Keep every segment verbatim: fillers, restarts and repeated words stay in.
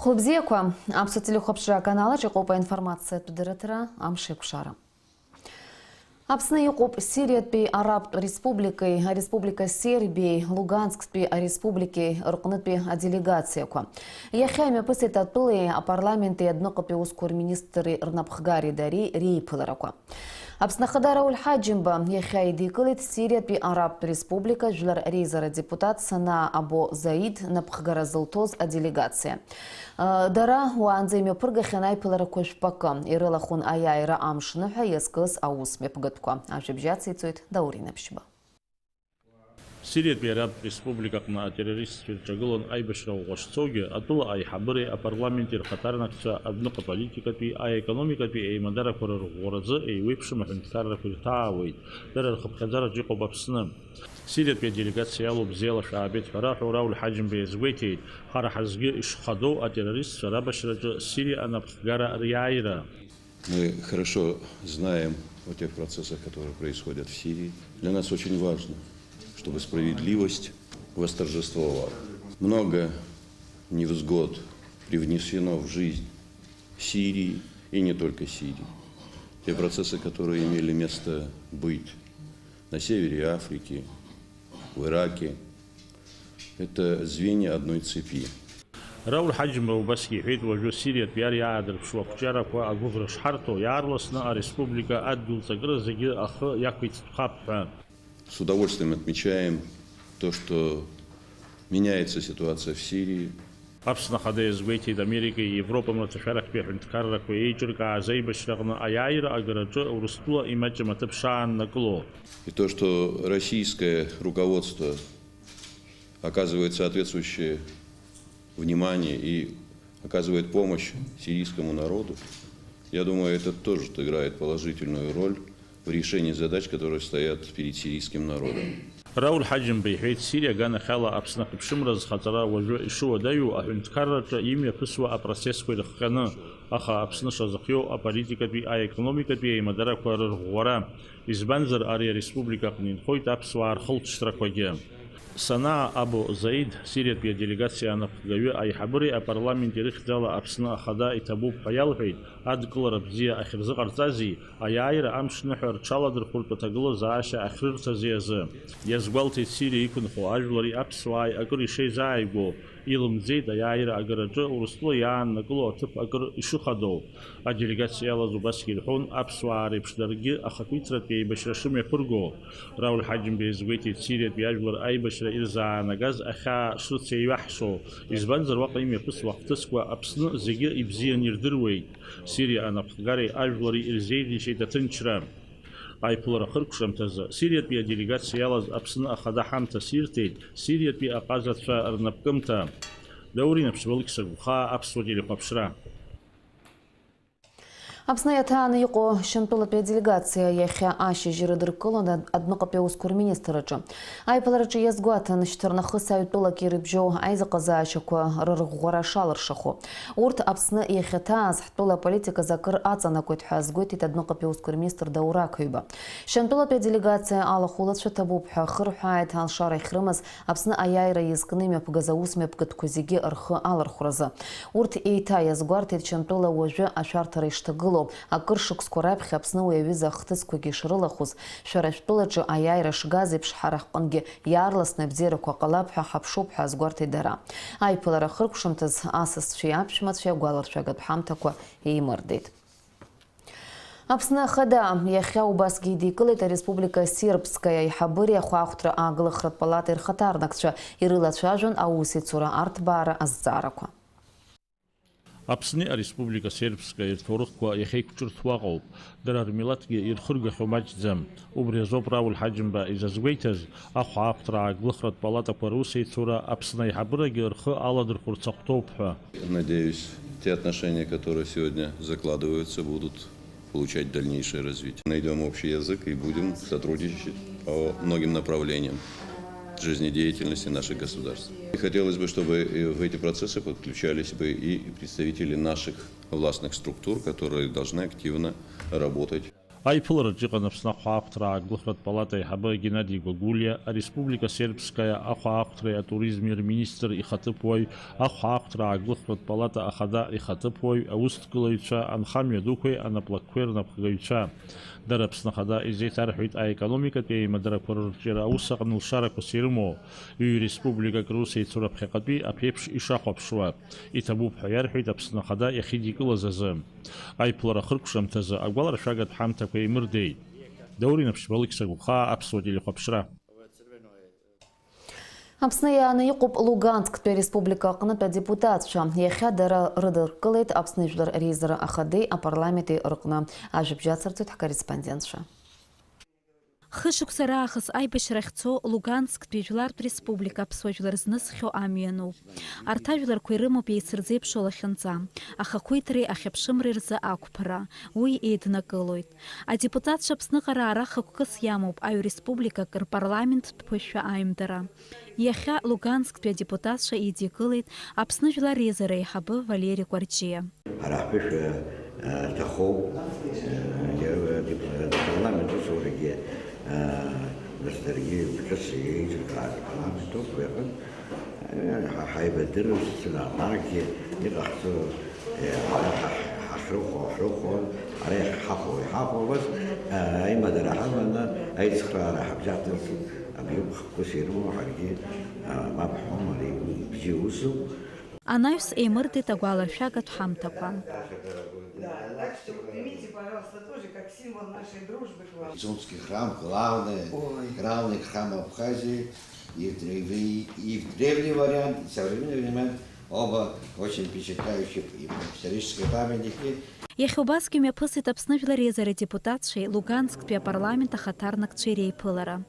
Хәылбзиақәа, аԥсуа телехәаԥшра аканалаҿ иҟоуп аинформациатә дырраҭара «Амшеиқәшара». Аԥсны иҟоуп Сириатәи Арабтә Республикеи, Ареспублика Сербиеи, Лугансктәи ареспубликеи рҟнытәи аделегациақәа. Иахьа имҩаԥысит атәылеи апарламенти адәныҟатәи усқәа рминистрреи рнапхгареи дареи реиԥыларақәа. Аԥсны Ахада Рауль Ҳаџьымба иахьа идикылеит Сириатәи Арабтә Республика Жәлар Реизара адепутат Санаа Або Заид напхгара зылҭоз аделегациа. Дара уаанӡа имҩаԥыргахьан аиԥыларақәа жәпакы, ирылахәын аиааира амш ныҳәа иазкыз аус мҩаԥгатәқәа. Ажәабжь ациҵоит Даур Инаԥшьба. Сириатәи Арабтә Республика аҟны атеррористцәа ирҿагылан аибашьра ӷәӷәа шцогьы, атәыла аиҳабыреи апарламенти рхаҭарнакцәа адәныҟа политикатәи, аекономикатәи еимадарақәа рырӷәӷәаразы еиуеиԥшым аҳәынҭқаррақәа ирҭаауеит. Дара рхыԥхьаӡараҿы иҟоуп Аԥсны. Сириатәи аделегациа иалоу бзиала шәаабеит ҳәа раҳәо Рауль Ҳаџьымба иазгәеиҭеит, ҳара ҳазгьы ишхадоу атеррористцәа рабашьраҿы Сириа анапхгара риааира. Мы хорошо знаем о тех процессах, которые происходят в Сирии. Для нас очень важно, чтобы справедливость восторжествовала. Много невзгод привнесено в жизнь Сирии, и не только Сирии. Те процессы, которые имели место быть на севере Африки, в Ираке, это звенья одной цепи. Рауль Ҳаџьымба убасгьы иҳәеит, уажәы Сириатәи ари аадырԥшуа ақәҿиарақәа агәыӷра шҳарҭо, иаарласны ареспублика адгьыл ҵакыра зегьы ахы иақәиҵтәхап ҳәа. С удовольствием отмечаем то, что меняется ситуация в Сирии. Аԥсны Ахада иазгәеиҭеит, Америкеи Европа мраҭашәарахьтәи аҳәынҭқаррақәа еиҿыркааз аибашьраҟны аиааира агараҿы Урыстәыла имаҷым аҭыԥ шааннакыло. И то, что российское руководство оказывает соответствующее внимание и оказывает помощь сирийскому народу, я думаю, это тоже играет положительную роль в решении задач, которые стоят перед сирийским народом. Рауль Ҳаџьымба иҳәеит, Сириа аганахьала Аԥсны аԥшымра зхаҵара уажәы ишыуадаҩу аҳәынҭқарраҿы имҩаԥысуа апроцессқәа ирыхҟьаны, аха Аԥсны шазыхиоу аполитикатәи, аекономикатәи аимадарақәа рырӷәӷәара. Избанзар, ари ареспублика аҟны инхоит аԥсуаа рхылҵшьҭрақәагьы. Санаа Абу Заид, Сириатәи аделегациа анапхгаҩы, аиҳабыреи апарламенти рыхьӡала Аԥсны Ахада иҭабуп ҳәа иалҳәеит, адкылара бзиа ахьырзыҟарҵази, аиааира амш ныҳәа рҽаладырхәыртә аҭагылазаашьа ахьрырҭази азы. Иазгәалҭеит Сириа иқәынхо ажәлари аԥсуааи акыр ишеизааигәоу, илымӡеит аиааира агараҿы Урыстәыла иааннакыло аҭыԥ акыр ишыхадоу. Аделегациа иалаз убасгьы ирҳәон, аԥсуаа реиԥш даргьы ахақәиҭратәи аибашьра шымҩаԥырго. Рауль Ҳаџьымба иазгәеиҭеит, Сириатәи ажәлар аибашьра ирзаанагаз ахьаа шрыцеиҩаҳшо, избанзар, уаҟа имҩаԥысуа ахҭысқәа Аԥсны зегьы ибзианы ирдыруеит. Сириа анапхгареи ажәлари ирзеиӷьеишьеит аҭынчра. Аиԥылара ахыркәшамҭазы Сириатәи аделегациа иалаз Аԥсны Ахада ҳамҭас ирҭеит Сириатәи аҟазацәа рнапкымҭа. Даур Инаԥшьба, Алықьса Гәхаа, Аԥсуа телехәаԥшра. Аԥсны иаҭааны иҟоу Шьамтәылатәи аделегациа иахьа ашьыжь ирыдыркылон адәныҟатәи аусқәа рминистрраҿы. Аиԥылараҿы иазгәаҭан, шьҭарнахыс аҩтәылак ирыбжьоу аизыҟазаашьақәа рырӷәӷәара шалыршахо. Урҭ Аԥсны иахьаҭааз ҳтәыла аполитиказы акыр аҵанакуеит ҳәа азгәеиҭеит адәныҟатәи аусқәа рминистр Даур Ақаҩба. Шьамтәылатәи аделегациа алахәылацәа ҭабуп ҳәа хырҳәааит, алшара ахьрымаз Аԥсны аиааира иазкны имҩаԥгаз аус мҩаԥгатәқәа зегьы рхы алархәразы. Урҭ еиҭа иазгәарҭеит Шьамтәыла уажәы ашәарҭара ишҭагылоу. Акыр шықәсқәа раԥхьа Аԥсны уи аҩыза ахҭысқәагьы шрылахәыз, шәара шәтәылаҿы аиааира шгаз еиԥш, ҳара ҳҟынгьы иаарласны абзиарақәа ҟалап ҳәа ҳаԥшуп ҳәа азгәарҭеит дара. Аиԥылара ахыркәшамҭаз асасцәеи аԥшәмацәеи агәаларшәагатә ҳамҭақәа еимырдеит. Аԥсны Ахада иахьа убасгьы идикылеит ареспублика Сербская аиҳабыреи ахәаахәҭра ааглыхратә палатеи рхаҭарнакцәа, ирылацәажәон аусеицура арҭбаара азҵаарақәа. Аԥсни ареспублика Сербская рҭоурыхқәа иахьеиқәҿырҭуа ыҟоуп. Дара рмилаҭгьы ирхыргахьоу маҷӡам. Убри азоуп Рауль Ҳаџьымба изазгәеиҭаз, ахәаахәҭра ааглыхратә палатақәа русеицура Аԥсны аиҳабырагьы рхы аладырхәырц ахәҭоуп ҳәа. Надеюсь, те отношения, которые сегодня закладываются, будут получать дальнейшее развитие. Найдём общий язык и будем сотрудничать по многим направлениям жизнедеятельности наших государств. И хотелось бы, чтобы и в эти процессы подключались бы и представители наших властных структур, которые должны активно работать. Аиԥылараҿ иҟан Аԥсны ахәаахәҭра ааглыхратә палата аиҳабы Геннади Гәагәлиа, ареспублика сербскаиа ахәаахәҭреи атуризми рминистр ихаҭыԥуаҩ, ахәаахәҭра ааглыхратә палата ахада ихаҭыԥуаҩ, аусҭгылаҩцәа, анхамҩа дуқәеи анаплакқәеи рнапхгаҩцәа. Дара Аԥсны ахада изеиҭарҳәеит аекономикатәи аимадарақәа рырҿиара аус аҟны лшарақәас ирымоу, ҩ-республикак русеицура ԥхьаҟатәи аԥеиԥш ишахәаԥшуа. Иҭабуп ҳәа иарҳәеит Аԥсны ахада иахьидикылаз азы. Аиԥылара ахыркәшамҭазы агәаларшәагатә ҳамҭақәа еимырдеит. Даур Инаԥшьба, Алықьса Гәыхаа, Аԥсуа телехәаԥшра. Аԥсны иааны иҟоуп Лугансктәи ареспублика аҟнытә адепутатцәа. Иахьа дара рыдыркылеит Аԥсны Жәлар Реизара Ахадеи апарламенти рыҟны. Ажәабжь ацырҵоит ҳкорреспондентцәа. Хышықәса раахыс аибашьра ахьцо Лугансктәи Жәлартә Республика аԥсуа жәлар знысхьоу амҩа ануп. Арҭ ажәларқәа ирымоуп еицырзеиԥшу алахьынҵа, ахақәиҭреи ахьыԥшымреи рзы ақәԥара, уи еиднакылоит. Адепутатцәа Аԥсныҟа раара хықәкыс иамоуп аҩ республикак рпарламенттә ԥышәа аимдара. Иахьа Лугансктәи адепутатцәа идикылеит Аԥсны Жәлар Реизара аиҳабы Валери Кәарҷиа. Ҳара ҳԥышәа, э, рҭахоуп, э, иара адип-, апарламент усурагьы, э, нас даргьы ҿыц еиҿыркааз апарламент ауп, уи аҟынтә, э, ҳа-, ҳаибадырра сцена-, наҟгьы иҟаҳҵо, э, ҳара ҳа-, ҳахьрыхәо, ҳрыхәо, ҳара иахьҳахәо, иҳахәо, убас, э, аимадара ҳаманы аицхраара ҳабжьаҳҭарц абиуп хықәкыс ирымоу, ҳаргьы, э, мап ҳҳәом, ари бзиа усуп. Анаҩс еимырдеит агәаларшәагатә ҳамҭақәа. Да, так что вот примите, пожалуйста, тоже как символ нашей дружбы к вам. Изюмский храм, главный, ой, главный храм Абхазии, и в древ-, и в древний вариант, и в современный вариант, оба очень впечатляющие и исторические памятники. Иахьа убасгьы мҩаԥысит Аԥсны Жәлар Реизара адепутатцәеи Лугансктәи апарламент ахаҭарнакцәеи реиԥылара.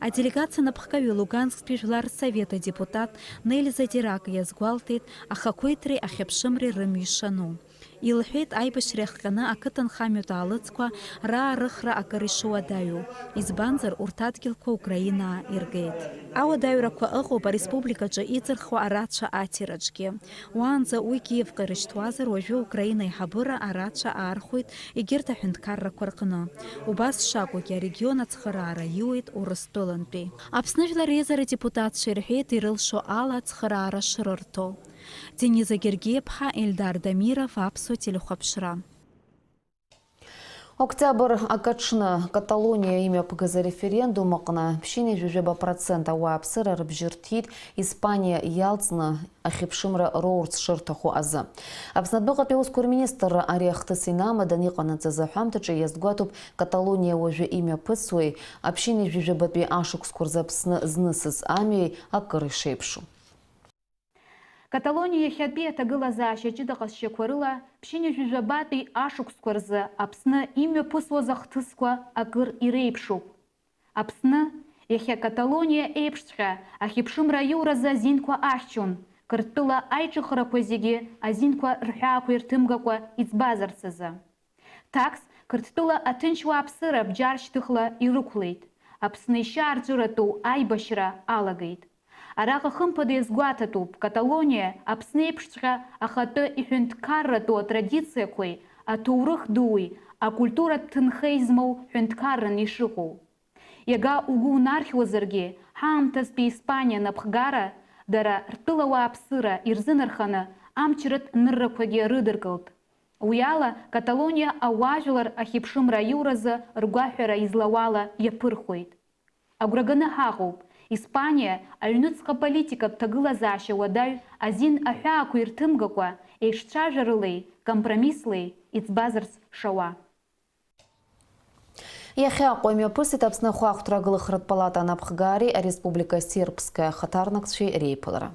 Аделегациа анапхгаҩы Лугансктәи Жәлар Рсовет адепутат Нелиза Дирак иазгәалҭеит ахақәиҭреи ахьыԥшымреи рымҩа ишану. Илҳәеит, аибашьра иахҟьаны ақыҭанхамҩатә аалыҵқәа раарыхра акыр ишуадаҩу, избанзар, урҭ адгьылқәа Украинаа иргеит. Ауадаҩрақәа ыҟоуп ареспубликаҿы иҵырхуа арацәа атираҿгьы. Уаанӡа уи Киевҟа ирышьҭуазар, уажәы Украина аиҳабыра арацәа аархәеит егьырҭ аҳәынҭқаррақәа рҟны. Убас шакәугьы, арегион ацхыраара иуеит Урыстәылантәи. Аԥсны Жәлар Реизара адепутатцәа ирҳәеит ирылшо ала ацхыраара шрырҭо. Дениза Гергиаԥҳа, Ельдар Дамиров, Аԥсуа телехәаԥшра. Октиабр акаҽны Каталониа имҩаԥгаз ареферендум аҟны ԥшьынҩажәи жәаба процент ауааԥсыра рыбжьы рҭиит Испаниа иалҵны ахьыԥшымра роурц шырҭаху азы. Аԥсны адәныҟатәи аусқәа рминистрра ари ахҭыс инамаданы иҟанаҵаз аҳәамҭаҿы иазгәаҭоуп Каталониа уажәы имҩаԥысуеи аԥшьынҩажәи жәабатәи ашықәсқәа рзы Аԥсны знысыз амҩеи акыр ишеиԥшу. Каталониа иахьатәи аҭагылазаашьа ҷыда ҟазшьақәа рыла ԥшьынҩажәи жәабатәи ашықәсқәа рзы Аԥсны имҩаԥысуаз ахҭысқәа акыр иреиԥшуп. Аԥсны, иахьа Каталониа еиԥшҵәҟьа, ахьыԥшымра аиуразы азинқәа ахьчон, Қырҭтәыла аиҿыхарақәа зегьы азинқәа рҳәаақәа ирҭымгакәа иӡбазарц азы. Такс, Қырҭтәыла аҭынч уааԥсыра бџьар шьҭыхла ирықәлеит. Аԥсны ишьаарҵәыратәу аибашьра алагеит. Араҟа хымԥада иазгәаҭатәуп, Каталониа Аԥсны еиԥшҵәҟьа ахатәы иҳәынҭқарратәу атрадициақәеи аҭоурых дуи акультуратә ҭынхеи змоу ҳәынҭқарран ишыҟоу. Иага угәы унархьуазаргьы, ҳаамҭазтәи Испаниа анапхгара, дара ртәыла уааԥсыра ирзынарханы амчратә ныррақәагьы рыдыркылт. Уи ала, Каталониа ауаажәлар ахьыԥшымра аиуразы ргәаҳәара излауала иаԥырхуеит. Агәра ганы ҳаҟоуп, Испаниа аҩныҵҟа политикатә ҭагылазаашьа уадаҩ азин аҳәаақәа ирҭымгакәа, еиҿцәажәарылеи компромисслеи иӡбазарц шауа. Иахьа Аҟәа имҩаԥысит Аԥсны ахәаахәҭра агылахратә палата анапхгареи ареспублика сербская ахаҭарнакцәеи реиԥылара.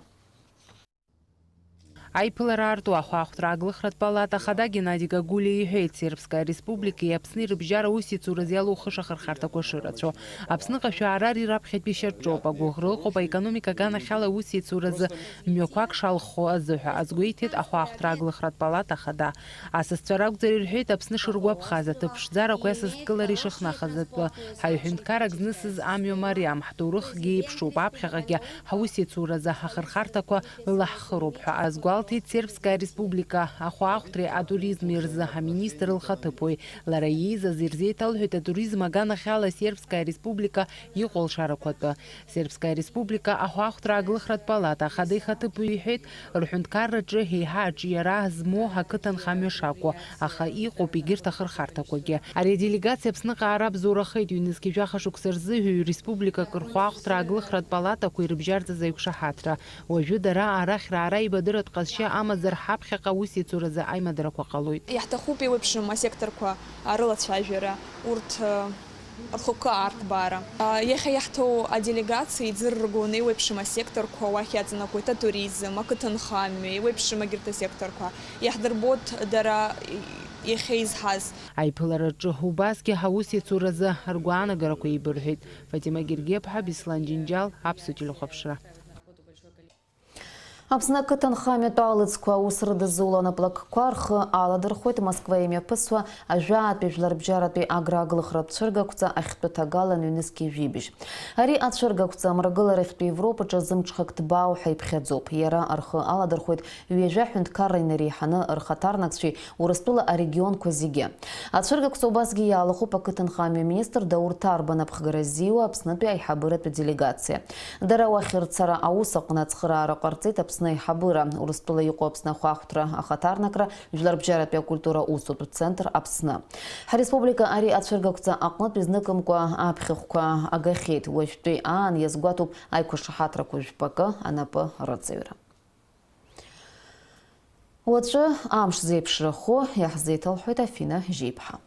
Аиԥылара аарту ахәаахәҭра агылахратә палата ахада Геннади Гагулиа иҳәеит, Сербская Республикеи Аԥсни рыбжьара аусеицуразы иалоу хышьа ахырхарҭақәа шырацәоу. Аԥсныҟа шәаара ари раԥхьатәи шьаҿоуп, агәыӷра ыҟоуп аекономика аганахьала аусеицуразы мҩақәак шалххо азыҳәа, азгәеиҭеит ахәаахәҭра агылахратә палата ахада. Асасцәа ракәзар ирҳәеит, Аԥсны шыргәаԥхаз, аҭыԥ ԥшӡарақәеи асасдкылареи шыхнахыз атәы, ҳаҩ ҳәынҭқар ак знысыз амҩа мариам, ҳҭоурыхгьы еиԥшуп, аԥхьаҟагьы ҳаусеицуразы ҳахырхарҭақәа лылаҳхыроуп ҳәа азгәалҭеит. Ҭит Сербская Республика ахәаахәҭреи атуризми рзы аминистр лхаҭыԥуаҩ. Лара ииз азы ирзеиҭалҳәеит атуризм аганахьала Сербская Республика иҟоу алшарақәа атәы. Сербская Республика ахәаахәҭра аглыхратә палата ахада ихаҭыԥуаҩ иҳәеит, рҳәынҭқарраҿы еиҳа аҿиара змоу ақыҭанхамҩа шакәу, аха иҟоуп егьырҭ ахырхарҭақәагьы. Ари аделегациа Аԥсныҟа аара бзоурахеит, ҩнызқьи жәаха шықәса рзы ҩ-республикак рхәаахәҭра аглыхратә палатақәа ирыбжьарҵаз аиқәшаҳаҭра. Уажәы дара арахь раара аибадыратә ҟазшьа амазар, ҳаԥхьаҟа аусеицуразы аимадарақәа ҟалоит. Иаҳҭахуп еиуеиԥшым асекторқәа рылацәажәара, урҭ рхықәкы аартбаара. Иахьа иаҳҭоу аделегациа иӡырргон еиуеиԥшым асекторқәа, уахь иаҵанакуеит атуризм, ақыҭанхамҩа, еиуеиԥшым егьырҭ асекторқәа. Иаҳдырбоит дара иахьа изҳаз. Аиԥылараҿы убасгьы ҳаусеицуразы ргәаанагарақәа еибырҳәеит. Фатима Гергиаԥҳа, Беслан Џьынџьал, Аԥсуа телехәаԥшра. Аԥсны ақыҭанхамҩатә аалыҵқәа аус рыдызулан аплакқәа рхы аладырхәуеит Москва имҩаԥысуа ажәаатәи жәларбжьаратәи агра аглыхратә цәыргақәҵа ахьтәы ҭагалан ҩнызқьи жәибжь. Ари ацәыргақәҵа амрагыларахьтәи Европаҿы зымҽхак ҭбаау ҳәа иԥхьаӡоуп. Иара рхы аладырхәуеит ҩажәа ҳәынҭқарра инареиҳаны рхаҭарнакцәеи Урыстәыла арегионқәа зегьы. Ацәыргақәҵа убасгьы иаалахәуп ақыҭанхамҩа министр Даур Ҭарба напхгара ззиуа Аԥснытәи аиҳабыратә делегациа. Дара уахь рцара аус аҟны ацхыраара ҟарҵеит Аԥсны аиҳабыра, Урыстәыла иҟоу Аԥсны ахәаахәҭра ахаҭарнакра, Жәларбжьаратәи акультура усутә центр Аԥсны. Ҳреспублика ари ацәыргақәҵа аҟнытә изныкымкәа аԥхьахәқәа агахьеит. Уажәтәи аан иазгәаҭоуп аиқәшаҳаҭрақәа жәпакы анапы рыҵаҩра. Уаҵәы амш зеиԥшрахо иаҳзеиҭалҳәоит Афина Жьеиԥҳа.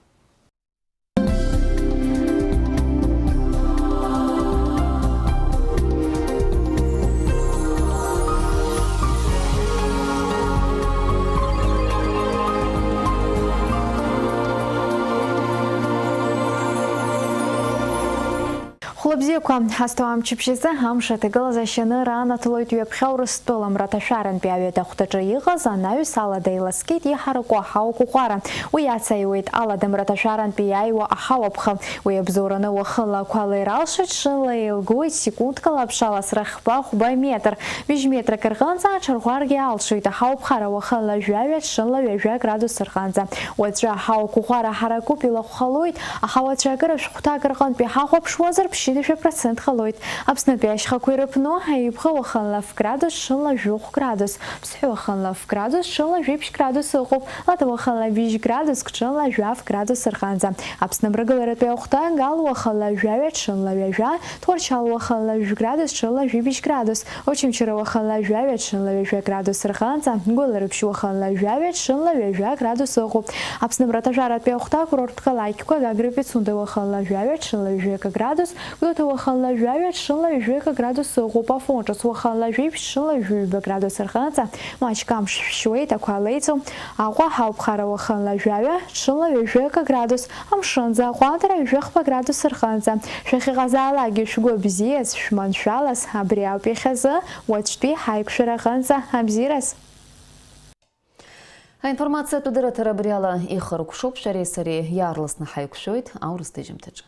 Хәлабзиақәа, ҳазҭо амчыбжьазы амш аҭагылазаашьа аныраанаҭалоит ҩаԥхьа Урыстәыла мраҭашәарантәи аҩада ахәҭаҿы иҟаз анаҩс алада иласкьеит иҳараку аҳауа қәыӷәӷәара. Уи иацаиуеит алада мраҭашәарантәи иааиуа аҳауа ԥхы. Уи абзоураны уахынла ақәа леира алшоит, ҽынла еилгоит, секундкала аԥшаласра хԥа-хәба метр. Быжь метрак рҟынӡа аҽарӷәӷәаргьы алшоит, аҳауа ԥхара уахынла жәаҩа, ҽынла ҩажәа градус рҟынӡа. Уаҵәы аҳауа қәыӷәӷәара ҳаракуп, илахәхалоит, аха уаҵәы акыр ашәҟәҭак рҟынтә иҳахәаԥшуазар, ԥшьынҩажәа процент ҟалоит. Аԥснытәи ашьхақәа ирыԥну, Еиԥхы уахынла ф градус, ҽынла жәохә градус. Ԥсҳәы уахынла ф градус, ҽынла жәибжь градус ыҟоуп. Лада уахынла быжь градус, ҽынла жәаф градус рҟынӡа. Аԥсны мрагыларатәи ахәҭа, Гал уахынла жәаҩа, ҽынла ҩажәа, Тҟәарчал уахынла жәградус, ҽынла жәибжь градус. Очамчыра уахынла жәаҩа, ҽынла ҩажәа градус рҟынӡа. Гәылрыԥшь уахынла жәаҩа, ҽынла ҩажәа градус ыҟоуп. Аԥсны мраҭашәаратәи ахәҭа, акурорттә қалақьқәа, Гагра Пицунда уахынла жәаҩа, ҽынла ҩажәа градус, Гәдоуҭа уахынла жәаҩа, ҽынла ҩажәа градус ыҟоуп. Афон ҿыц уахынла жәибжь, ҽынла жәаҩа градус рҟынӡа. Маҷк амш шәшьуеит, ақәа леиӡом. Аҟәа ҳауԥхара уахынла жәаҩа, ҽынла ҩажәа градус, амшынӡа аҟәандара ҩажәа градус рҟынӡа. Шәахьыҟазаалакгьы шәгәы бзиаз, шәманшәалаз, абри ауп иахьазы, уаҵәтәи ҳаиқәшәара аҟынӡа абзиараз. Аинформациатә дырраҭара абри ала ихыркәшоуп, шәареи сареи иаарласны ҳаиқәшәоит аурыс ҭыжьымҭаҿы.